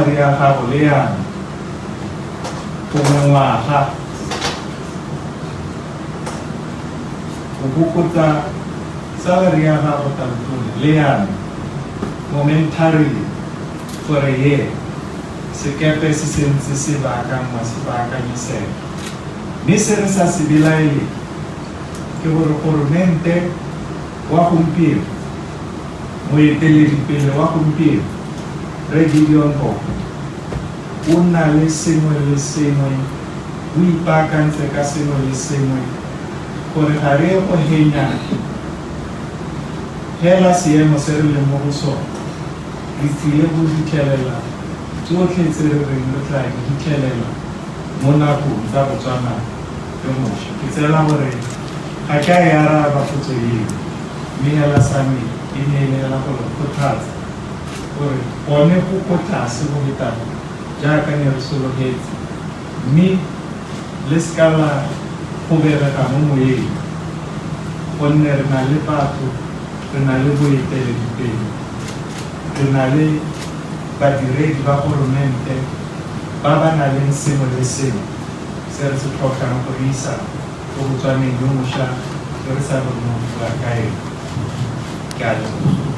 madi a gago le ya me, gongwe ngwaga, go fokotsa salary ya gago Tautona le ya me momentarily for a year, sekepe se sentse se baakanngwa se baakanyesega. Mme se re sa se belaeleng ke gore goromente wa gompieno, moeteledipele wa gompieno, Rre Gideon Boko, o na le sengwe le sengwe, o ipaakantse ka sengwe le sengwe gore ga re ye go henya hela seemo se re leng mo go sone, re tsile go fitlhelela tsotlhe tse re reng re tlaa di fitlhelela mo nakong tsa Botswana yo mosha. Ke tseela gore ga ke a e araba potso eo, mme hela sa me e ne e le hela go le kgothatsa gore gone go ko tlase go feta jaaka ne re sologetse, mme le se ka la kgoberega mo moyeng, gonne re na le batho, re na le boeteledipele, re na le badiredi ba goromente ba ba na leng sengwe le sengwe se re se tlhokang go re isa ko Botswaneng yo mosha yo re sa bolong go bua ka ene. Ke a leboga.